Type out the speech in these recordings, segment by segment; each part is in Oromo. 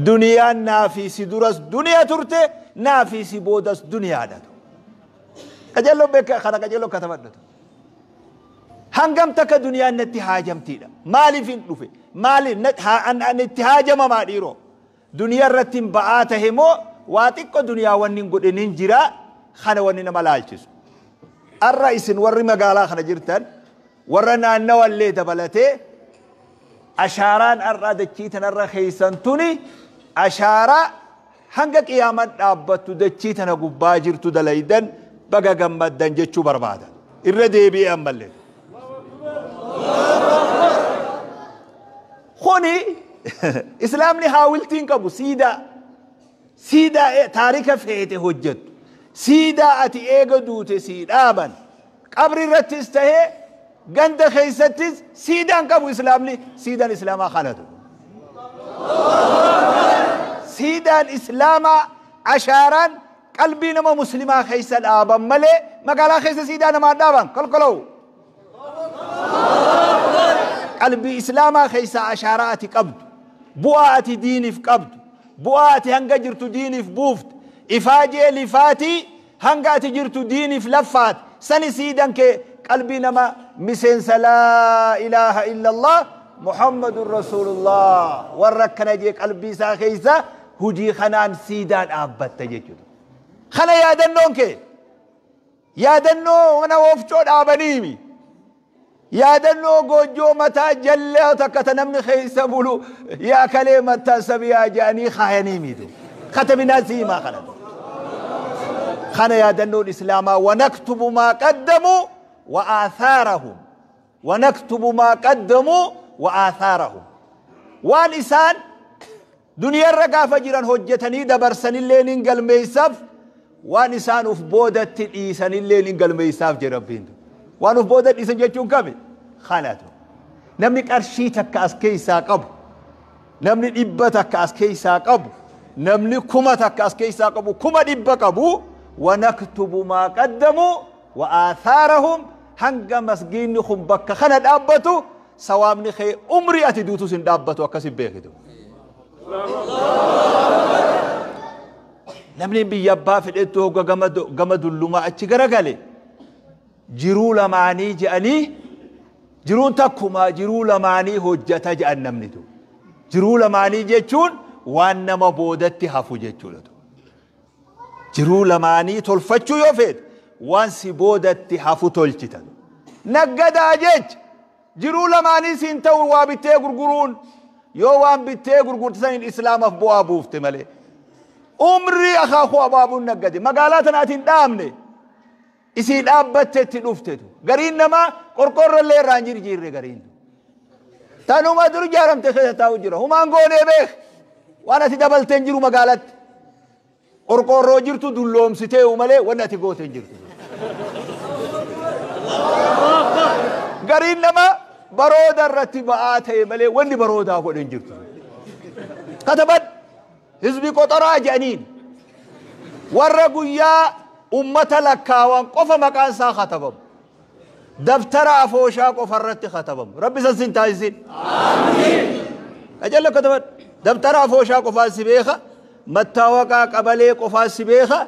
Duniyaan naafii si duras duniyaa turte, naafii si boodas duniyaadha. Qajeelloo beeka kana, qajeelloo katabadhatu. Hangam takka duniyaan natti haajamtiidha. Maaliif hin dhufe? Maaliif itti haajamamaa dhiiroo? Duniyaa irratti hin ba'aa tahe moo waa xiqqoo duniyaa wanni hin godhin hin jira, kana wanni nama laalchisu. Arra isin warri magaalaa kana jirtan, warra naannawallee dabalatee, ashaaraan arraa dachii tanarra keessan tuni ashaaraa hanga qiyaaman dhaabbattu dachii tana gubbaa jirtu dalaydan, baga gammaddan jechuu barbaada. Irra deebi'ee ammallee. Kuni islaamni haawiltiin qabu siidaa. Siidaa taarika feete hojjettu. Siidaa ati eega duute sii dhaaban. Qabri irrattis tahee ganda keessattis siidaan qabu islaamni, siidaan islaamaa kanatu. Siidaan islaamaa ashaaraan qalbii nama muslimaa keessa dhaaban malee magaalaa keessa siidaa namaa dhaaban kolkoloo. Qalbii islaamaa keessa ashaaraa ati qabdu, bu'aa ati diiniif qabdu, bu'aa ati hanga jirtu diiniif buufte, ifaajee lifaatii hanga ati jirtu diiniif laffaate, sani siidan kee qalbii nama miseensa laa ilaaha illallah Muhammadun Rasulullah warra akkana jee qalbii isaa keessa hujii kanaan siidaa dhaabbatta jechuudha. Kana yaadannoon kee yaadannoo mana wofcoo dhaabaniimi. Yaadannoo goojjoo mataa jallaa takka ta namni keessa bulu yaa kalee mattaa sabiyaa jedhanii kaayaniimitu. Katabinaa siimaa kana. Kana yaadannoon islaamaa wanaktubu maa qaddamuu wa aathaarahum. Wanaktubu maa qaddamuu wa aathaarahum. Waan isaan duniyaarra gaafa jiran hojjetanii dabarsanillee nin galmeessaaf, waan isaan uf boodatti dhiisanillee nin galmeessaaf jedha Rabbiin. Waan uf booda dhiisan jechuun kami? Kanatu. Namni qarshii takka as keessaa qabu, namni 100 takka as keessaa qabu, namni 1000 takka as keessaa qabu, 100,000 qabu, wanaktubu maa qaddamuu wa aathaarahum, hanga masgiinni kun bakka kana dhaabbatu sawaabni kee umrii ati duutus hin dhaabbatu, akkasin beekitu. Namni biyya abbaa fedhettu hogga gama dullumaa achi garagale jiruu lamaanii je'anii, jiruun takkumaa jiruu lamaanii hojjata je'an namnitu. Jiruu lamaanii jechuun waan nama boodatti hafu jechuudha. Jiruu lamaanii tolfachuu yoo feete waan si boodatti hafu tolchita. Naggadaa jecha jiruu lamaanii siin ta'u waa bittee gurguruun, yoo waan bittee gurgurte saniin islaamaaf bu'aa buufte malee. Umrii akaakuu abaabuun naggade magaalaa tanaatiin hin dhaabne, isii dhaabbatte itti dhuftetu. Gariin namaa qorqorrollee irraa hin jirjiirre gariin. Tanuma dur ijaaramte keessa taa'u jira. Humaan goonee beek waan ati dabaltee hin jiru magaalatti. Qorqorroo jirtu dulloomsitee malee wanni ati goote hin jirtu. Gariin namaa barooda irratti ba'aa ta'e malee wanni baroodaa godhe hin jirtu. Kataban hizbi qoxoraa jedhaniin warra guyyaa ummata lakkaawan qofa maqaan isaa katabamu. Daftara afooshaa qofa irratti katabamu. Rabbi san sin taasisin. Qajeello kataban. Daftara afooshaa qofaan si beeka. Mattaawaqaa qabalee qofaan si beeka.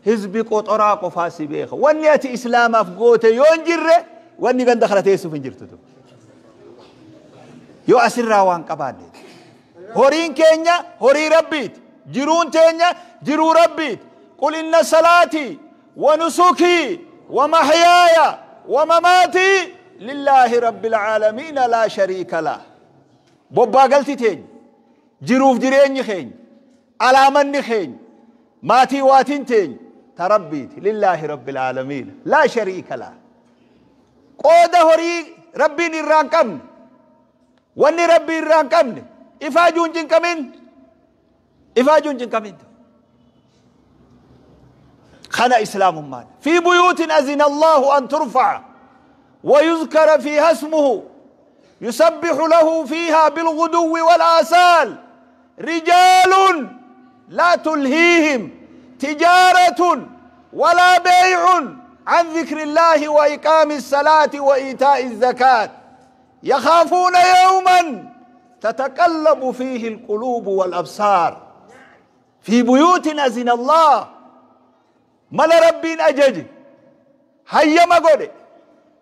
Hizbi qoxoraa qofaan si beeka. Wanni ati islaamaaf goote yoo hin jirre wanni ganda kana teessuuf hin jirtu. Yoo asirraa waan qabaanne. Horiin keenya horii Rabbiiti. Jiruun teenya jiruu Rabbiiti. Qul inna salaatii wa nusukii wa mahyaaya wa mamaatii lillaahi rabbil aalamiina laa shariika lah. Bobbaa galti teenya, jiruuf jireenyi keenya, alaamanni keenya, maatii waatiin teenya ta Rabbiiti. Lillaahi rabbil aalamiina laa shariika lah. Qooda horii Rabbiin irraa hin qabne, wanni Rabbii irraa hin qabne ifaajuu hin cinqamin. Ifaajuu hin cinqamin. Kana islaamummaan. Fi buyuutin azina Allahu an turfa'a wa yuzkara fiiha ismuhu yusabbihu lahu fiiha bilghuduwwi wal aasaal rijaalun laa tulhiihim tijaaratun walaa beey'un an dhikri Illaahi wa iqaami salaati wa iitaa'i zakaat yakhaafuuna yawman تتقلب فيه القلوب والأبصار في بيوت أذن الله مال ربين أجج هيا ما قولي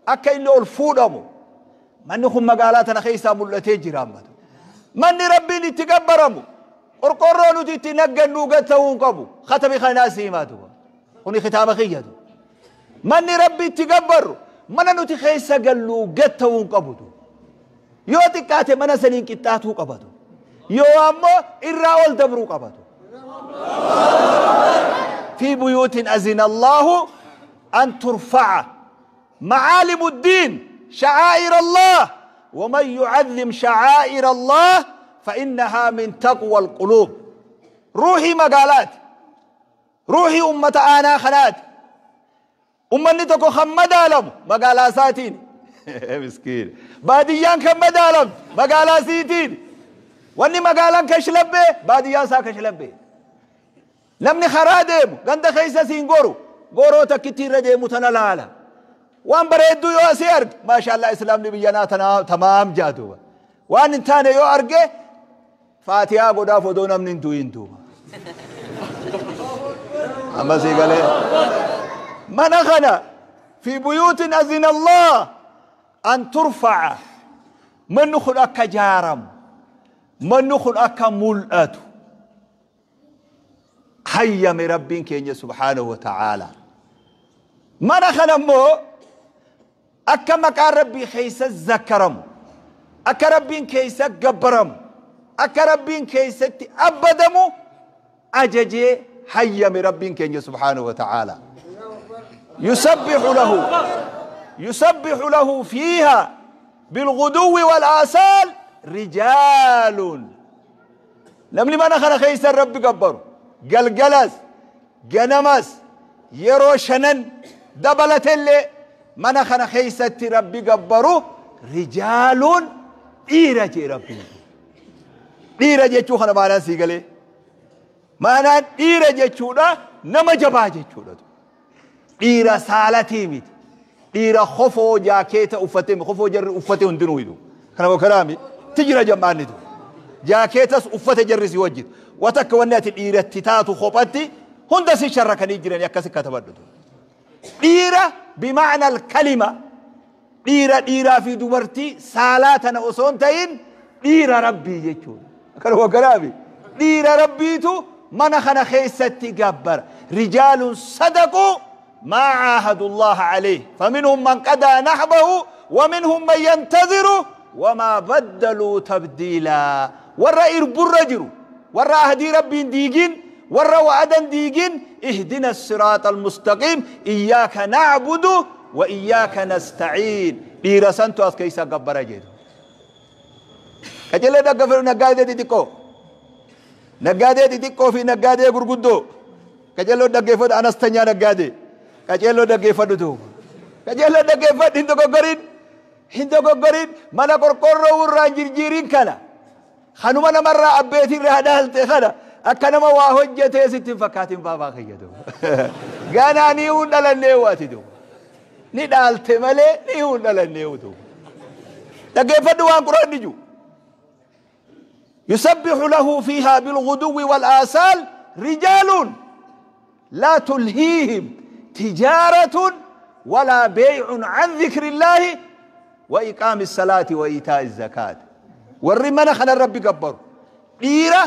أكا إنه الفودمو من نخم مقالاتنا خيسا ملتي جرامتو من ربين اتقبرمو قرقرونو تتنقل نوغتون قبو ختمي خناسي ماتو هوني ختام خيادو من ربي اتقبر من نوتي خيسا قلو قتون قبو yoo xiqqaate mana saniin qixxaatuu qabatu yoo ammoo irraa ol dabruu qabatu في بيوت أذن الله أن ترفع معالم الدين شعائر الله ومن يعظم شعائر الله فإنها من تقوى القلوب روحي مقالات روحي أمة آنا خنات أمة تكو خمدالم مقالات ساتين مسكين باديان كم مدالم مقالا سيتين واني مقالا كشلبه باديان سا كشلبه نمني خرادم غند خيسا سين غورو غورو تكتير رديمو تنلالا وان بريدو يو سيرك ما شاء الله اسلام نبينا تمام جادو وان انتاني يو ارجه فاتحه غدا فدو نمني انتو انتو اما سيغالي منخنا في بيوت اذن الله أن ترفع من نخل أكا جارم من نخل أكا ملأت حي من ربين كيني سبحانه وتعالى ما نخل مو أكا مكان ربي خيس الزكرم أكا ربين كيس قبرم أكا ربين كيس أبدمو أججي حي من ربين كيني سبحانه وتعالى يسبح له يسبح له فيها بالغدو والآصال رجال لم لما نخل خيس الرب قبر قلقلس جنمس يروشنن دبلت اللي ما نخل خيس ربي قبرو رجال إيرجي ربي إيرجي شو خنا معنا سيقلي معنا إيرجي شو لا نما جباجي شو لا إيرا سالتي ميت dhiira khofoo jaakeeta uffatee khofoo jarri uffate hundinuu hidu kana kalaami tijira jammaannitu jaakeetas uffate jarri si wajjin watakka wanni ati dhiiratti taatu kophatti hunda si sharrakanii jirani akkasi katabadhutu dhiira bimacna alkalima dhiira dhiiraa fi dubartii saalaa tana osoo hin ta'in dhiira rabbii jechuudha kana kalaami dhiira rabbiitu mana kana keessatti gabbara rijaalun sadaquu ما عاهدوا الله عليه فمنهم من قضى نحبه ومنهم من ينتظر وما بدلوا تبديلا ورا إرب ورا أهدي ربي ديجين ورا وعدا ديجين اهدنا الصراط المستقيم إياك نعبد وإياك نستعين ديرسنتو أسكيسا قبر جيدو كجل دقفلوا نقادة ديكو نقادة ديكو في نقادة قرقدو كجلو دقفلوا أنستنيا نقادة kajeeloo dhaggeeffadhu duuba kajeeloo dhaggeeffadhu hin dogoggorin hin dogoggorin mana qorqorroo irraa jirjiirin kana kanuma namarraa abbeetirraa dhaalte kana akka nama waa hojjetee sitti hin fakkaatin baabaa kiyya duuba ganaa ni hun dhalannee waati duuba ni dhaalte malee ni hun dhalannee duuba dhaggeeffadhu waan quraanni jiru يسبح له فيها بالغدو والآصال رجال لا تلهيهم تجارة ولا بيع عن ذكر الله وإقام الصلاة وإيتاء الزكاة والرمنا خنا الرب قبر ديرة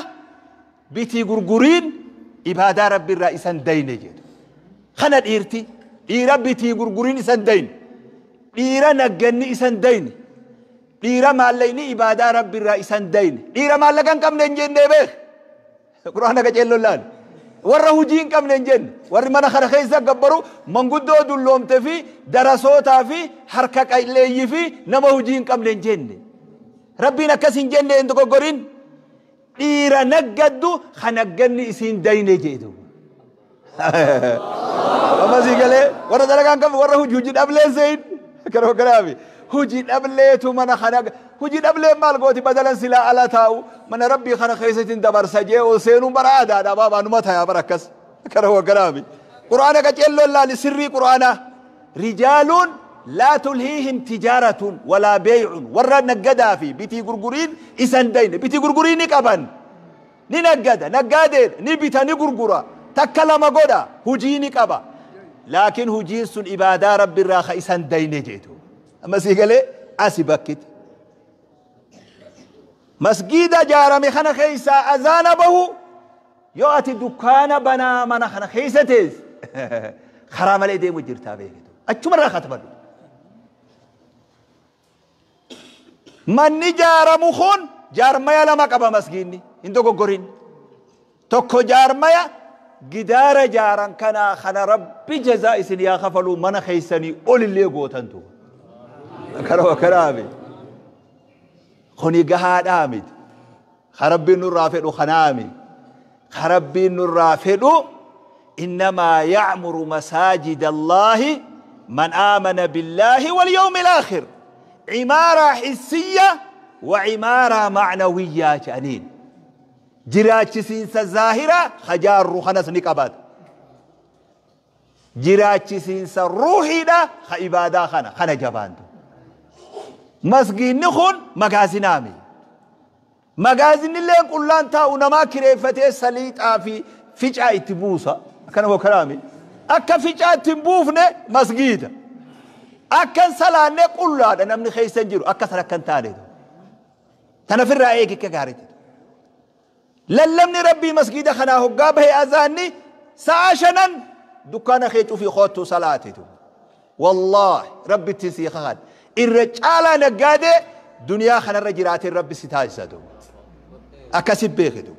بتي غرغرين إبادة رب الرئيس دين جد خنا ديرتي ديرة بتي غرغرين إسان دين ديرة نجني إسان دين ديرة ماليني إبادة رب الرئيس دين ديرة مالكن كم ننجن دبخ قرآن كجلو لان warra hujii hin qabne hin jenne warri mana kana keessa gabbaru manguddoo dulloomte fi darasootaa fi harka qalleeyyii fi nama hujii hin qabne hin jenne rabbiin akkas hin jenne hin dogoggorin dhiira naggaddu kanagganni isiin dayne jedhu amma sii galee warra dalagaa hin qabne warra hujii dhablee seyin kana kanaafi hujii dhableetu mana kana hujii dhablee maal gooti badalan silaa ala taa'u mana rabbii kana keessatti dabarsa jee ol seenuun bara aadaadha baabaa numa tayaa bara akkas kana kanaafi quraana qaceelloon laali sirrii quraanaa rijaaluun Laa tulhiihim tijaaratun walaa beey'un, warra naggadaa fi bitii gurguriin isan dayne. Bitii gurgurii ni qaban, ni naggada, naggaadeedha, ni bita, ni gurgura, takka lama godha, hujii ni qaba, laakiin hujiin sun ibaadaa Rabbi irraa ka isan dayne jeetu. Amma sii galee asi bakkiti masgiida jaarame kana keessaa azaana bahu. Yoo ati dukkaana banaa mana kana keessa teesse, karaa malee deemu jirtaa beekitu, achumarraa katabadhu. Manni jaaramu kun jaarmaya lama qaba. Masgiinni hin dogoggorin. Tokko jaarmaya gidaara jaaran kanaa kana, Rabbi jazaa isin yaa kafaluu, mana keessanii olillee gootantu kana kanaami. Kuni gahaadhaa miti. Ka Rabbiin nurraa fedhu kanaami. Ka Rabbiin nurraa fedhu إنما يعمر مساجد الله من آمن بالله واليوم الآخر. عمارة حسية وعمارة معنوية جانين. Jiraachisiinsa zaahira hajaarru kanas ni qabata, jiraachisiinsa ruuhiidha ka ibaadaa kana. Kana jabaantu. Masgiinni kun magaazinaami. Magaazinilleen qullaan taa'u, namaa kireeffatee saliixaa fi ficaa itti buusa. Akkana kanaami. Akka ficaa itti hin buufne masgiida akkan salaanne qullaadha, namni keessa hin jiru. Akka san akka hin taane tana ofirraa eegi. Akka gaariitti lallabni Rabbii masgiida kanaa hoggaa bahe, azaanni sa'a 5 dukkaana kee cufii koottu salaatitu. Wallaahi Rabbitti sii kakan irra caalaa naggaadee duniyaa kanarra jiraateen Rabbi si taasisatu. Akkasi beekitu.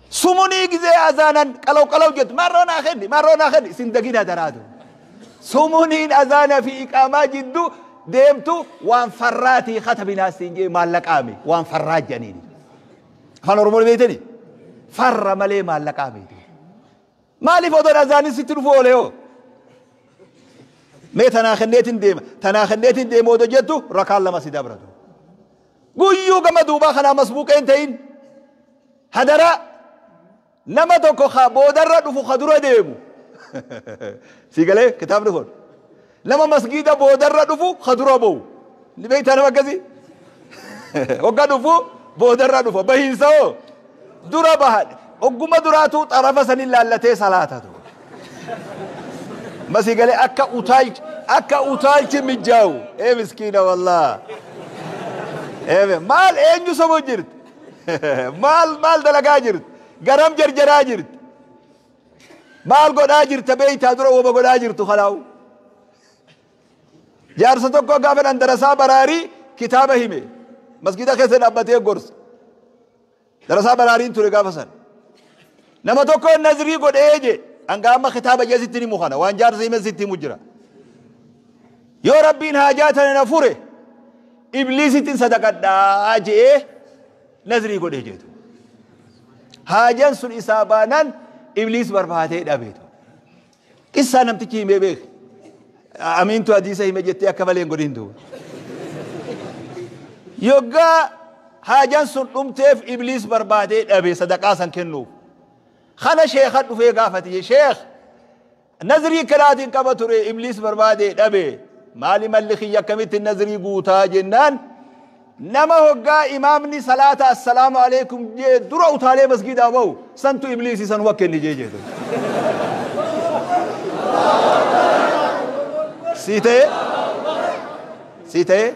Sumunii gizee azaanan qalaw qalaw jettu, marroo naa kenni, marroo naa kenni, isin dagina daraatu. Sumuniin azaana fi iqaamaa jiddu deemtu waan farraatii katabinaa siin jee, maallaqaami waan farraa jedhaniini. Afaan Oromoo beektani? Farra malee maallaqaami. Maaliif odoon azaanin sitti dhufu oole hoo? Mee tanaa kenneetin deema, tanaa kenneetin deema odoo jettu rakaan lama si dabratu. Guyyuu gama duubaa kanaa masbuuqeen ta'in hadaraa. Nama tokko ka boodarra dhufu ka dura deemu. Si galee kitaabni kun? Nama masgiida boodarra dhufu ka dura ba'u. Ni beektaa nama akkasii? Hogga dhufu boodarra dhufa. Bahiinsa hoo? Dura baha. Ogguma duraatu xarafa sanin laallatee salaatatu. Masii galee? Akka utaalchi, akka utaalchi mijjaawu. Ee miskiina wallaa. Ee maal, eenyu sobo jirti? Maal maal dalagaa jirti? Garam jarjaraa jirti? Maal godhaa jirta beeytaa dura wama godhaa jirtu kanaawu? Jaarsa tokko gaafa dhan darasaa baraarii kitaaba hime. Masgida keessa dhaabbatee gorsa. Darasaa baraariin ture gaafa san. Nama tokko nazrii godhee je, hanga amma kitaaba jee sitti himu kana waan jaarsa hime sitti himu jira. Yoo Rabbiin haajaa tana na fure, ibliisittiin sadaqadhaa je'ee nazrii godhee jeetu. Haajaan sun isaa baanaan ibliis barbaadee dhabeetu. Qissaa namtichi himee beek. Amiintu hadiisa hime jettee akka malee hin godhin duuba. Yoggaa haajaan sun dhumteef ibliis barbaadee dhabe sadaqaa san kennuuf. Kana sheeka dhufee gaafate: "Sheekh, nazrii kanaatiin qaba ture, ibliis barbaadee dhabe, maali malli kiyya, akkamitti nazrii guutaa?" jennaan, nama hoggaa imaamni salaata "assalaamu alaikum" jee dura utaalee masgiidaa bahu santu ibliisi sanuma kenni jee jeetu. Sii ta'e, sii ta'e,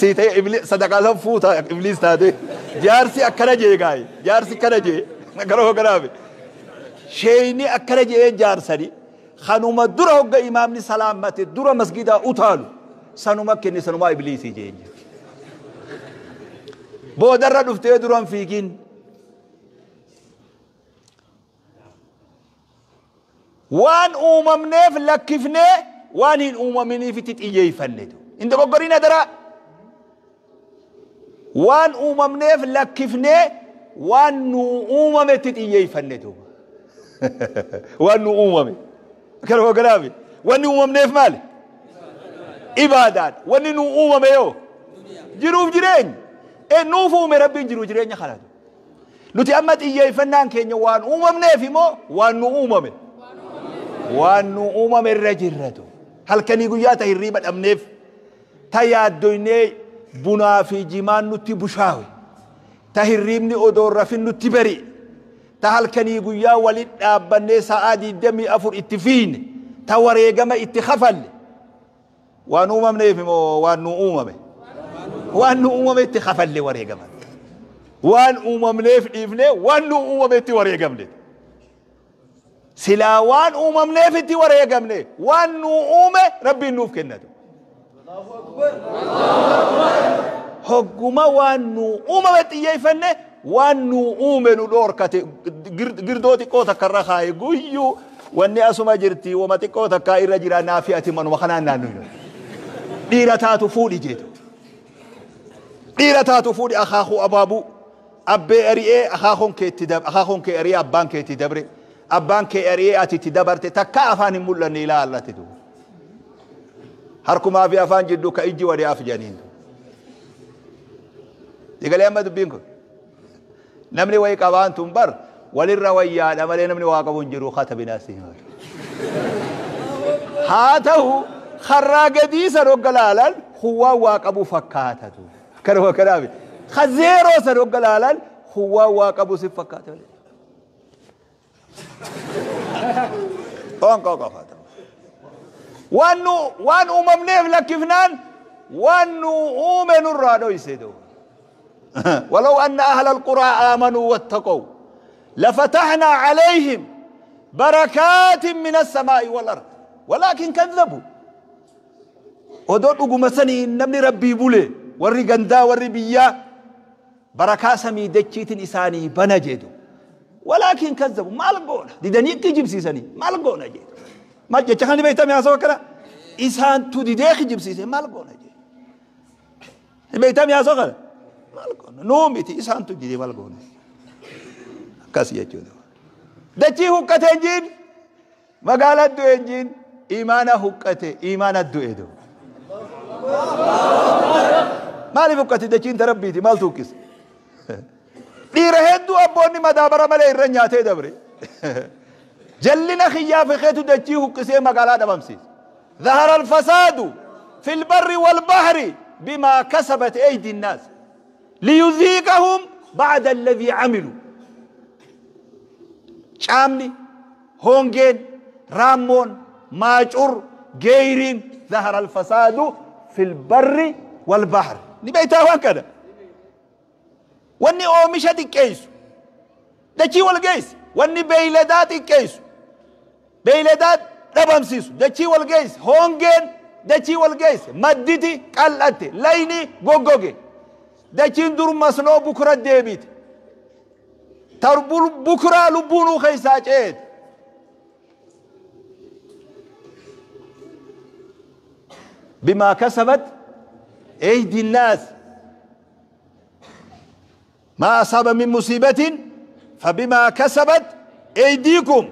sii ta'e. Iblis sadaqaa san fuuta ibliis taate. Jaarsi akkana jee gaayi, jaarsi akkana jee, akkana hogganaafe sheeyni akkana jee jaarsani, kanuma dura hogga imaamni salaammate dura masgidaa utaalu sanuma kenni, sanumaa ibliisii jeen. Boodarra dhuftee duran fiigin. Waan uumamneef lakkifnee waan hin uumaminiif itti xiyyeeffannetu. Hin dogoggorin adaraa. Waan uumamneef lakkifnee waan nu uumametti xiyyeeffannetu. Waan nu uumame. Kana hogganaafi. Wanni uumamneef maali? Ibaadaadha. Wanni nu uumame yoo? Jiruuf jireenya. E nuuf uume Rabbiin jiruuf jireenya kanatu. Nuti amma xiyyeeffannaan keenya waan uumamneef immoo waan nu uumame? Waan nu uumame irra jirratu. Halkanii guyyaa ta hirriiba dhabneef, ta yaaddoynee bunaa fi jimaan nutti bushaawe, ta hirriibni odoo rafin nutti bari, ta halkanii guyyaa walit dhaabbannee sa'aa 24 itti fiine, ta wareegama itti kafalle. Waan uumamneef moo waan nu uumame? Waan nu uumame itti kafalle wareegama. Waan uumamneef dhiifne waan nu uumame itti wareegamne. Silaa waan uumamneef itti wareegamne, waan nu uume Rabbiin nuuf kennatu. Hogguma waan nu uumame xiyyeeffanne, waan nu uume nu dhoorkate. Girdoo xiqqoo takka irra kaaye guyyuu wanni asuma jirti, wama xiqqoo takka irra jira, naafi ati manuma kanaan naannoo. Dhiira taatu fuudhi jeetu. Dhiira taatu fuudhi. Akaakuu abaabuu abbee ari'ee akaakuun keetti akaakuun kee ari'ee abbaan keetti dabre, abbaan kee ari'ee ati itti dabarte, takka afaan hin mul'anne ilaallate tu. Harkumaa fi afaan jidduu ka ijji wadi'aaf jedhaniin. Digalee amma dubbiin kun namni wayi qabaan tun bar walirra wayyaadha malee namni waa qabu hin jiru katabinaa si himatu. Haa ta'u, karraa gadii san hogga laalan huwwaan waa qabu fakkaatatu. Kanuma kanaaf ka zeeroo san hogga laalan huwwaan waa qabu si fakkaata malee. Qoonqoo qofaata. Waan nu waan uumamneef lakkifnaan waan nu uume nurraa dhoyse duuba. ولو أن أهل القرى آمنوا واتقوا لفتحنا عليهم بركات من السماء والأرض ولكن كذبوا. Odoo dhuguma sanii namni Rabbii bule, warri gandaa, warri biyyaa, barakaa samii dachiitiin isaanii bana jedhu. ولكن كذبوا. Maal goona, didanii kijibsiisanii maal goona jedhu. Maal jecha kan beektame haasawaa kana isaantu didee kijibsiise, maal goona jedhu. Beektame haasawaa kana maal goona, nuu miti, isaantu didee, maal goona akkas jechuudha. Dachii huqqate injiin, magaalaa du'e injiin, imaana huqqate, imaana du'e du'e. Maaliif huqqate? Dachiin ta Rabbiiti, maaltu huqqise? Dhiira hedduu abboonni madaabara malee irra nyaatee dabre. Jallina kiyyaa fi keetu dachii huqqisee magaalaa dhabamsiise. ظهر الفساد في البر والبحر بما كسبت أيدي الناس ليذيقهم بعد الذي عملوا. Caamni, hongeen, raammoon, maacur, geeyriin, ظهر الفساد في البر والبحر. Ni beektaa waan kana. Wanni oomisha xiqqeessu dachii wal geessi, wanni beeyladaa xiqqeessu, beeyladaa dhabamsiisu dachii wal geessi. Hongeen dachii wal geessi, madditi qal'atte, layni goggoge, dachiin dur masnoo bukura deebite, tar bukuraa lubbuunuu keessaa ceete. بما كسبت أيدي الناس، ما أصاب من مصيبة فبما كسبت أيديكم.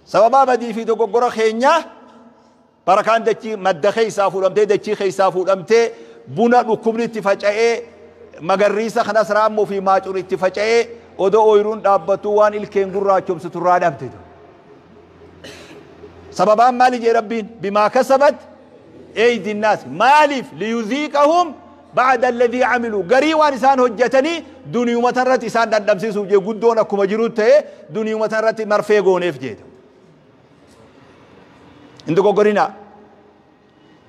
Sababaa badii fi dogoggora keenyaa barakaan dachii madda keessaa fuudhamtee, dachii keessaa fuudhamtee, buna dhukkubni itti faca'ee, magarriisa kanas raammoo fi maacur itti faca'ee, odoo ooyiruun dhaabbattu waan ilkeen gurraachomsitu irraa dhabde. Sababaan maali jee Rabbiin? بما كسبت أيدي الناس. Maaliif? ليذيقهم بعض الذي عملوا. Garii waan isaan hojjetanii duniyuma irratti isaan dhandhamsiisuuf jee. Guddoon akkuma jiru ta'e duniyuma irratti marfee gooneef jeeta. Hin dogoggorinaa.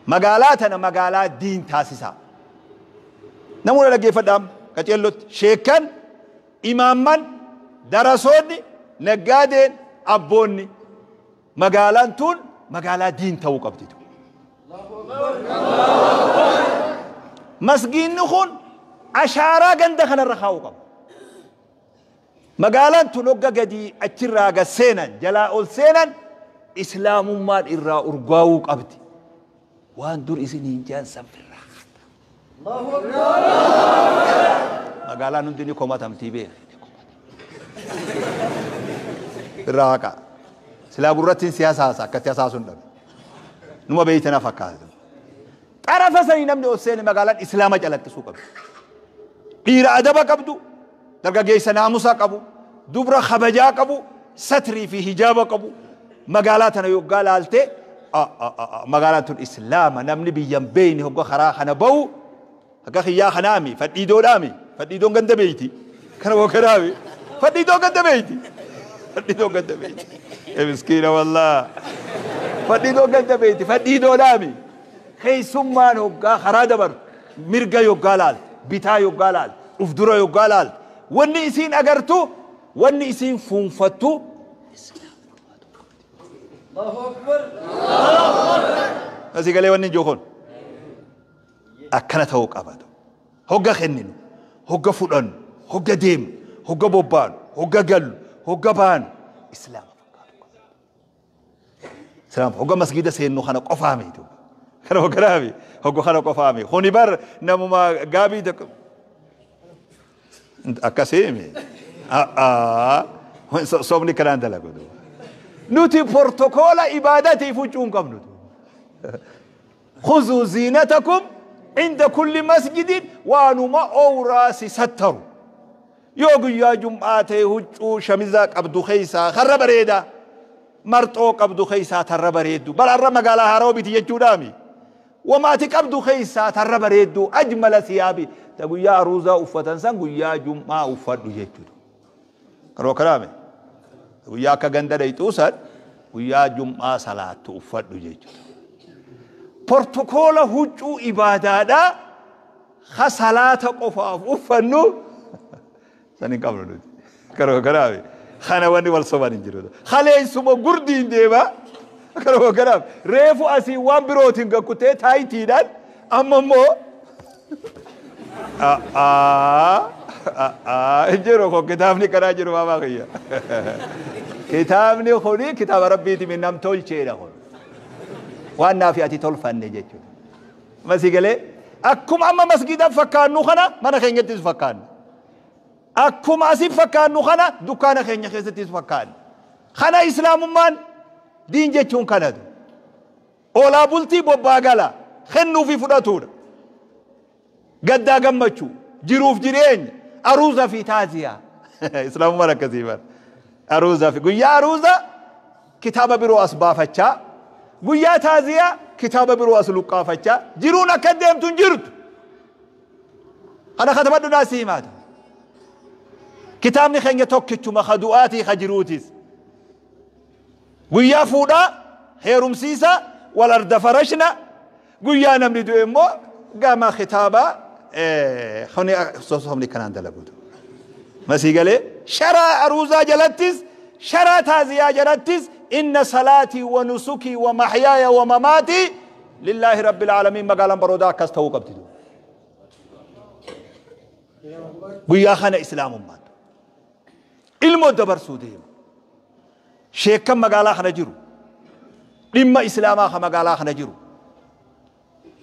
Magaalaa tana magaalaa diin taasisaa. Namoota dhaggeeffadhaam qaceellotti, sheekkan, imaamman, darasoonni, naggaadeen, abboonni, magaalaan tun magaalaa diin ta'uu qabdi. Masgiinni kun ashaaraa ganda kanarra kaa'uu qaba. Magaalaan tun hogga gadii achirraa gad seenan, jalaa ol seenan, islaamummaan irraa urgaa'uu qabdi. Waan dur isin hin jaan sanfirraa. Magaalaan hundi ni komatamtii beek. Irraa haqa. Silaa gurrattiin siyaasa haasa akkatti haasaasun dhabe. Numa beeytana fakkaata. Xarafa sanii namni ol seene magaalaan islaama calaqqisuu qabdi. Dhiira adaba qabdu, dargaggeessa naamusa qabu, dubra kabajaa qabu, satrii fi hijaaba qabu. Magaalaa tana yoggaa laaltee Magaalaan tun Islaama namni biyyan beeyne hogga karaa kana bahu akka kiyyaa kanaami fadhiidoodhaami fadhiidoon ganda beeyti kana hogganaami fadhiidoon ganda beeyti fadhiidoon ganda beeyti miskiina wallaa fadhiidoon ganda beeyti fadhiidoodhaami keessummaan hoggaa karaa dabaru mirga yoggaa laalte bitaa yoggaa laalte uf dura yoggaa laalte wanni isiin agartu wanni isiin fuunfattu Asii galee wanni ijoo kun akkana ta'uu qabatu. Hogga kenninu, hogga fudhannu, hogga deemnu, hogga bobbaanu, hogga gallu, hogga baanu Islaama fakkaatu qaba. Islaama hogga masgiida seennu kana qofaa miti. Kana hogganaa hogga kana qofaa miti. Kuni bar namuma gaabii tokko akkasii mi? Sobni kanaan dalagu. Nuti protokoola ibaadatiif huccuu hin qabnu. خذوا زينتكم عند كل مسجد وانما أوراس ستروا yoo guyyaa jum'aa ta'e huccuu shamizaa qabdu keessaa karra bareedaa marxoo qabdu keessaa tarra bareeddu bara har'a magaalaa Haroo biti jechuudhaami wamaati qabdu keessaa tarra bareeddu ajmala siyaabi ta guyyaa aruuzaa uffatan san guyyaa jum'aa uffadhu jechuudha. Karoo kanaame guyyaa akka ganda dhayxuu san guyyaa jum'aa salaattu uffadhu jechuudha. Portokoola huccuu ibaadaadhaa ka salaata qofaaf uffannu san hin qabnu nuti. Karoo kanaame kana wanni wal soban hin jiru. Kaleessuma gurdiin deema. Karoo kanaaf reefu asii waan birootiin gakkutee taayitiidhaan amma immoo hin jiru kun kitaabni kanaa jiru maamaa kiyya. Kitaabni kuni kitaaba rabbiiti min nam tolcheedha kun. Waan naafi ati tolfanne jechuudha. Masii galee akkuma amma masgiidaan fakkaannu kana mana keenyattis fakkaannu. Akkuma asii fakkaannu kana dukkaana keenya keessattis fakkaannu. Kana islaamummaan diin jechuun kanatu. Oolaa bultii bobbaa gala kennuu fi fudhatuudha. Gaddaa gammachuu jiruuf jireenya aruuza fi taaziyaa. Islaamummaan akkasii bara. Aruuza fi guyyaa aruuza kitaaba biroo as baafachaa guyyaa taaziyaa kitaaba biroo as luqqaafachaa jiruun akka deemtu hin jirtu. Kana katabadhu naa si himaata. Kitaabni keenya tokkichuma ka du'aatii ka jiruutis. Guyyaa fuudhaa heerumsiisa wal arda farashna guyyaa namni du'e immoo gama kitaabaa sobni kanaan dalaguutu. Masii galee sharaa aruuzaa jalattis sharaa taaziyaa jalattis inna salaatii wa nusukii wa maxyaaya wa mamaatii lillaahi rabbil aalamiin magaalaan baroodaa akkas ta'uu qabdi. Guyyaa kana islaamummaan ilmoo dabarsuu deema. Sheekkan magaalaa kana jiru dhimma islaamaa ka magaalaa kana jiru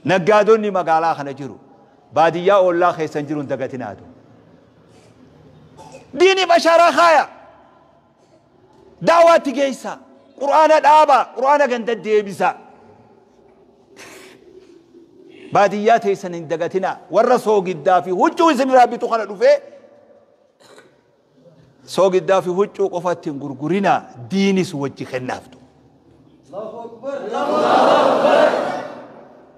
naggaadonni magaalaa kana jiru baadiyyaa ollaa keessan jiru hin dagatinaatu. Diiniif ashaaraa kaaya daawaatti geessa qur'aana dhaabaa qur'aana ganda deebisa. Baadiyyaa teessan hin dagatinaa warra soogiddaa fi huccuu isin irraa bitu kana dhufee soogiddaa fi huccuu qofatti hin gurgurinaa diinis wajji kennaaftu.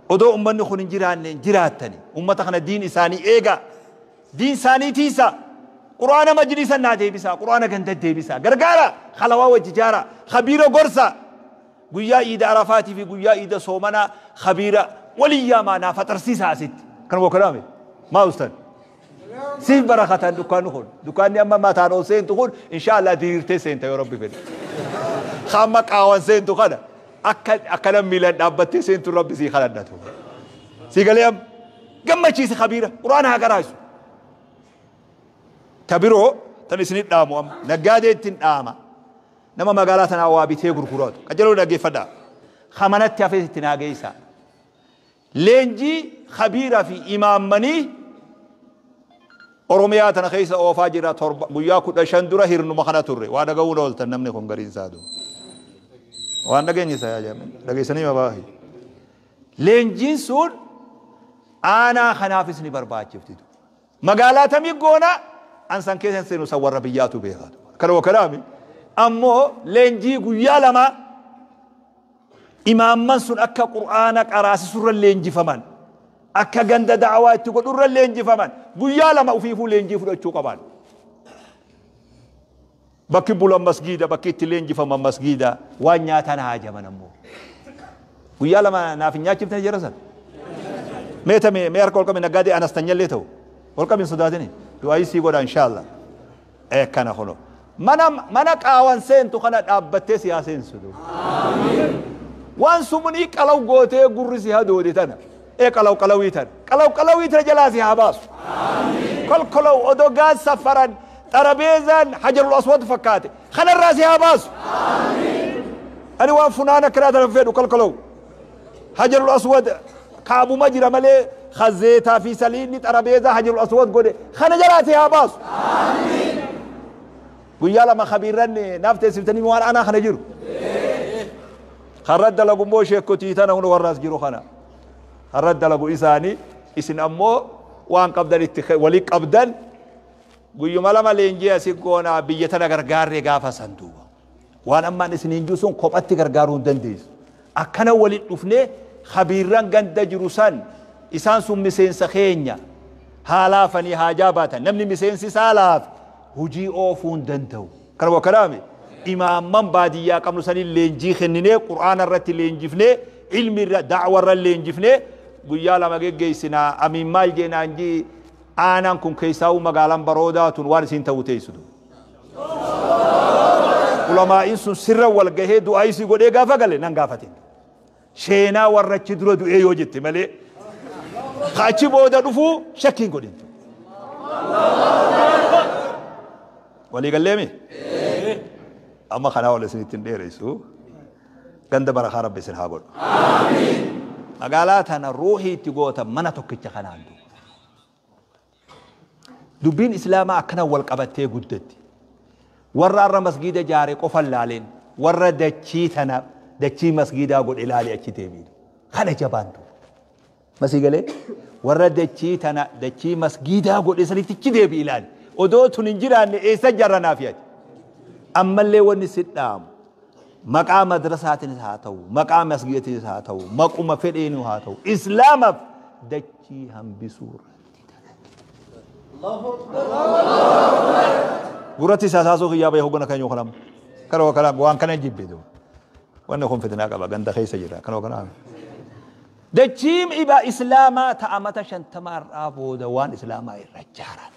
Odoo ummanni kun hin jiraanne hin jiraattani ummata kana diin isaanii eegaa diin isaanii tiisa qur'aana majlisa naa deebisa qur'aana ganda deebisa gargaara halawaa wajji jaara khabiira gorsa guyyaa iida arafaatii fi guyyaa iida soomanaa khabiira waliyyaa naa faxarsiisa asitti kan wakalaame maa ustan siif barakatan dukkaanni kun dukkaanni amma mataan ol seentu kun inshaallah diriirtee seenta yoo rabbi fedhe hamma qaawan seentu kana akka akkana miilaan dhaabbattee seentu rabbi sii kadhadhatu sii galee amma gammachiisi khabiira qur'aana haa qaraasu ta biroo tan isinit dhaamu amma naggaadee ittiin dhaama nama magaalaa tanaa waa bitee gurguratu qajeeloo dhaggeeffadhaa hamanatti hafee itti naa geessaa leenjii khabiiraa fi imaammanii Oromiyaa tana keessa oofaa jira torba guyyaa 15 dura hirnuma kana turre waa dhaga'uun ooltan namni kun gariin isaa du'u. Waan dhageenye isaa yaa jaamin dhageessanii mabaahi. Leenjiin sun aanaa kanaafis ni barbaachifti. Magaalaa tamii goona an san keessa seenu san warra biyyaatu beekatu. Kana wakalaami ammoo leenjii guyyaa 2 Imaamman sun akka Qur'aana qaraasisurra leenjifaman. Akka ganda da'awaa itti godhurra leenjifaman. Guyyaa 2 ufiifuu leenjii fudhachuu qaban. Bakki bulan masgiida, bakki itti leenjifaman masgiida, waan nyaatan haajaman ammoo. Guyyaa 2 naaf hin nyaachifne jara san. Mee tame mee harka ol qabi naggaadee anastanyallee ta'u. Ol qabi hin sodaatini. Du'aayii sii godha inshaallah. Ee kana kuno. Mana mana qaawan seentu kana dhaabbattee si haa seensu. Waan sumunii qalaw gootee gurri si hadoode tana. Ee qalaw qalawii tana. Qalaw qalawii tana jalaa si haa baasu. Kolkolow odogaan safaran xarabeezaan hajarul aswad fakkaate. Kanarraa si haa baasu. Ani waan funaan akkanaa tana fedhu kolkolow. Hajarul aswad kaabuma jira malee kazeetaa fi saliinni xarabeezaa hajarul aswad godhe kana jalaa si haa baasu. Guyyaa 2 kabiirran naaf teessiftanii waan anaa kana jiru. Karra dalagu immoo sheekotii tana hunda warra as jiru kana. Karra dalagu isaanii isin ammoo waan qabdan itti walii qabdan guyyuma 2 leenjii asii goonaa biyya tana gargaarree gaafa san duuba. Waan ammaan isiniin jiru sun kophatti gargaaruu hin dandeessu. Akkana waliin dhufnee kabiirran ganda jiru san isaan sun miseensa keenya haa laafanii haa jaabaatan. Namni miseensi isaa laafe hojii oofuu hin danda'u. Kana wakkanaame imaamman baadiyyaa qabnu saniin leenjii kenninee Qur'aana irratti leenjifnee ilmi irra da'wa irra leenjifnee guyyaa 2 geggeessinaa amiin maal jeenaan jii aanaan kun keessaa'uu magaalaan baroodaa tun waan isiin ta'uu teessu. Ulamaa'iin sun sirra wal gahee du'aa isii godhee gaafa gale nan gaafate. Sheenaa warra achi dura du'ee yoo jette malee ka achi booda dhufuu shakkiin godhin. Walii galleemi? Amma kanaa ol isinitti hin dheeressu. Ganda barakaa Rabbi isin haa godhu. Magaalaa tana ruuhii itti goota mana tokkicha kanaan duuba. Dubbiin Islaamaa akkana wal qabattee guddatti. Warra har'a masgiida jaare qofa laaleen warra dachii tana dachii masgiidaa godhe laale achi deebiin. Kana jabaan duuba. Masii galee warra dachii tana dachii masgiidaa godhe sanitti achi deebi ilaali. Odoo tun hin jiraanne eessa jarra naaf yaadi. Ammallee wanni si dhaamu maqaa madrasaatiinis haa ta'u maqaa masgiidaatiinis haa ta'u maquma fedheenu haa ta'u Islaamaaf dachii hambisuu irratti Gurratti isaa saasuu kiyyaa bahee hoggana kan yoo kanam. Kana kana waan kana jibbe duuba. Wanni kun fitinaa qaba ganda keessa jira. Kana kana. Dachiin iba Islaamaa ta'a mata 50 irraa booda waan Islaamaa irra jaaran.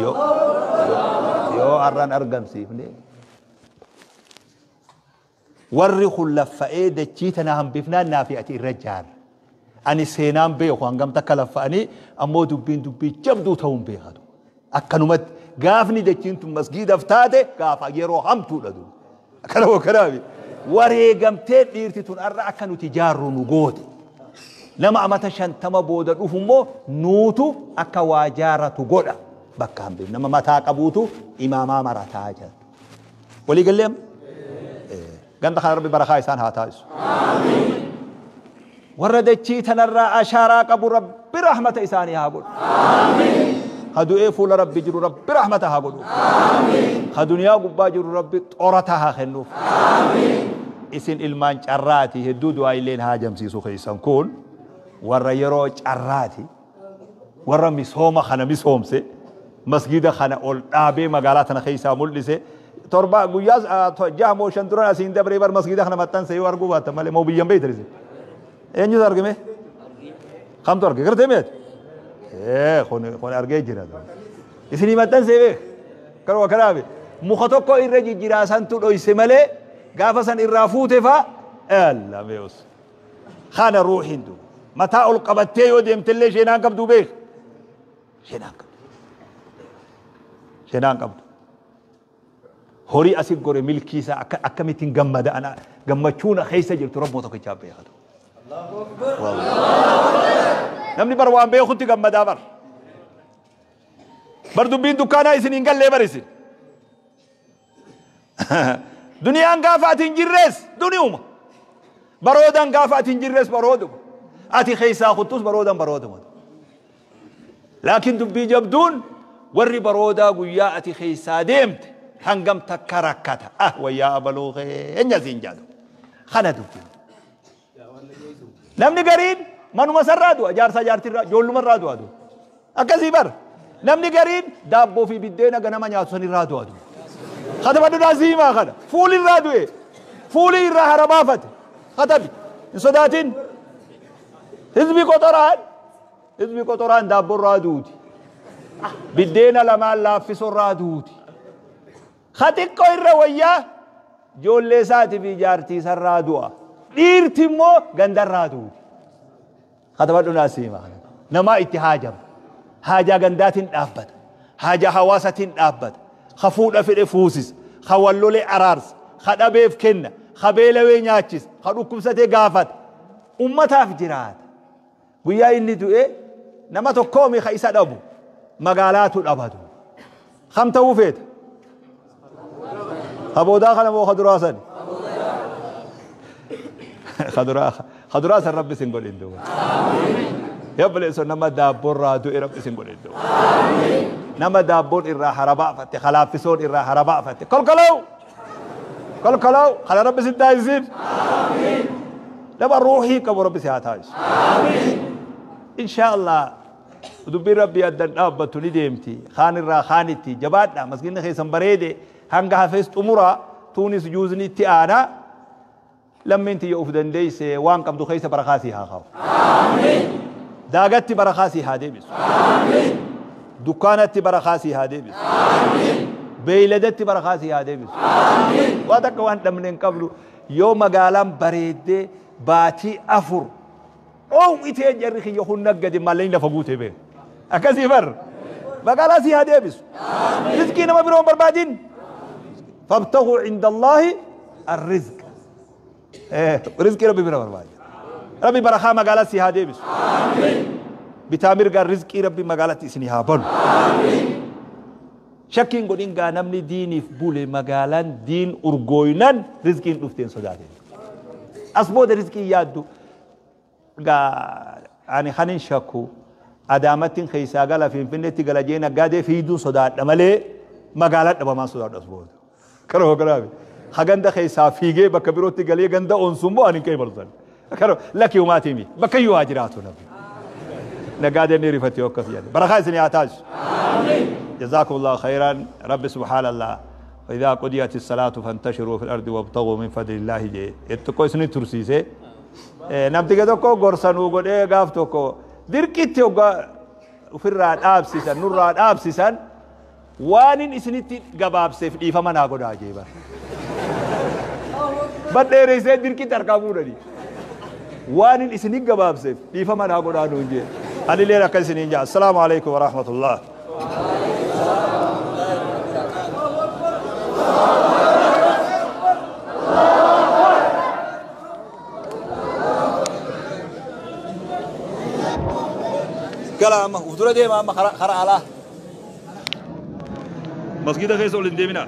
Yoo yoo har'aan argamsiifne warri kun laffa'ee dachii tana hambifnaan naafi ati irra jaarra. Ani seenaan beeku hangam takka laffa'anii ammoo dubbiin dubbii jabduu ta'uun beekatu. Akkanumatti gaafni dachiin tun masgiidaaf taate gaafa yeroo hamtuudha duuba. Akkana wakkanaafi wareegamtee dhiirti tun har'a akka nuti jaarru nu goote. Nama amata 50 booda dhufu immoo nuutu akka waa jaaratu godha. Bakka hambif nama mataa qabuutu imaamaa marataa jedha. Walii gallee amma? Ganda kana Rabbi barakaa isaan haa taasisu. Warra dachii tanarraa ashaaraa qabu Rabbi rahmata isaanii haa godhu. Ka du'ee fuula Rabbi jiru Rabbi rahmata haa godhu. Ka duniyaa gubbaa jiru Rabbi xorata haa kennuuf. Isin ilmaan carraati hedduu du'aa illeen haa jamsiisu keessan kun warra yeroo carraati warra misooma kana misoomse masgida kana ol dhaabee magaalaa tana keessaa mul'ise torba guyyaa 6 moo 5 duran asiin dabree bar masgida kana maxxanse yoo arguu baattan malee moo biyyan beeytan isin. Eenyutu argame? Kamtu arge? Gartee meeti? Kun argee jira. Isinii maxxansee beek. Kanuma kanaafi muka tokko irra jijjiraa santu dhoyse malee gaafa san irraa fuute faa alla meeus. Kana ruuhiin du. Mataa ol qabattee yoo deemtellee sheenaan qabdu beek. Sheenaan qabdu. Sheenaan qabdu. Horii asi gore milkii isaa akka akkamittiin gammada ana gammachuun keessa jirtu Rabbuma tokkichaa beekatu. Namni bar waan beekutti gammadaa bar. Bar dubbiin dukkaanaa isin hin gallee bar isin. Duniyaan gaafa ati hin jirres duniyuma. Baroodaan gaafa ati hin jirres barooduma. Ati keessaa kuttus baroodan barooduma. Laakiin dubbii jabduun warri baroodaa guyyaa ati keessaa deemte Hangam takka rakkata. Ah wayyaa abaluu keenya siin jedhu. Kana dubbiin. Namni gariin manuma sarraa du'a jaarsaa jaartirraa ijoollumarraa du'a du'a. Akkasii bar. Namni gariin daabboo fi biddeena ganama nyaatu sanirraa du'a du'a. Katabadhu siimaa kana. Fuulirraa du'e. Fuulii irraa hara baafate. Katabi. Hin sodaatin. Hizbi qoxoraan. Hizbi qoxoraan daabborraa duuti. Biddeena lamaan laaffisorraa duuti. Ka xiqqoo irra wayyaa ijoollee isaatii fi jaartii isarraa du'a. Dhiirti immoo gandarraa duuti. Katabadhu naa siimaa kana. Namaa itti haajama. Haajaa gandaatiin dhaabbata. Haajaa hawaasatiin dhaabbata. Ka fuudha fedhe fuusisa. Ka wallolee araarsa. Ka dhabeef kenna. Ka beelawee nyaachisa. Ka dhukkubsatee gaafata. Ummataaf jiraata. Guyyaa inni du'e nama tokkoomi ka isa dhabu. Magaalaatu dhabatu. Kam ta'uu feeta? Ka boodaa kana moo ka duraa sani? Ka duraa san Rabbi sin godhin duuba. Yableessu nama daabboorraa du'e Rabbi sin godhin duuba. Nama daabboon irraa hara baafatte, kalaaffisoon irraa hara baafatte. Kolkoloo! Kolkoloo! Kana Rabbi sin taasisin. Nama ruuhii qabu Rabbi si haa taasisu. Inshaa Allah dubbiin Rabbii addan dhaabbattu ni deemti. Kaan irraa kaanitti jabaadha. Masginni keessan bareede hanga hafes xumuraa tuunis juuzni itti aanaa. Lammiin tiyya uf dandeeyse waan qabdu keessa barakaa sii haa kaa'u. Daagatti barakaa sii haa deebisu. Dukkaanatti barakaa sii haa deebisu. Beeyladatti barakaa sii haa deebisu. Waan takka waan dhabne hin qabnu yoo magaalaan bareeddee baatii 4 dhoowwitee jarri kiyya kun naggade maallaqni lafa guutee beeku. Akkasii bar magaalaa sii haa deebisu. Rizqii nama biroo hin barbaadin. Fabtaguu inda Allaahi arrizq. Rizqii Rabbi bira barbaada. Rabbi barakaa magaalaa sii haa deebisu. Bitaa mirgaan rizqii Rabbi magaalatti isinii haa banu. Shakkiin godhin gaa namni diiniif bule magaalaan diin urgooynan rizqiin dhufteen sodaatin. As booda rizqiin yaaddu gaa ani kanin shakku Adaamattin keessaa gala Finfinneetti gala jee naggaadee fiiduun sodaadha malee magaalaa dhabamaan sodaadha as booda. Kana kanaafi ha ganda keessaa fiigee bakka birootti galee ganda onsu immoo ani hin qeebalu san. Kana lakki humaatii mi bakka iyyuu haa jiraatu namni. Naggaadeen ni rifatti yoo akkas jedhe. Barakaa isin haa taasisu. جزاكم الله خيرا رب سبحان الله وإذا قضيت الصلاة فانتشروا في الأرض وابتغوا من فضل الله جي اتقوا اسني ترسيسه namticha tokko gorsa nuu godhee gaaf tokko dirqitti hoggaa ofirraa dhaabsisan nurraa dhaabsisan waanin isinitti gabaabseef dhiifama naa godhaa jee bar. Badheereessee dirqitti harkaa fuudhanii. Waanin isinit gabaabseef dhiifama naa godhaa nuun jee. Anilleen akka isiniin jaa. Assalaamu alaikum wa rahmatullah. Gala amma uf dura deema amma kara alaa. Masgida keessa ol hin deeminaa.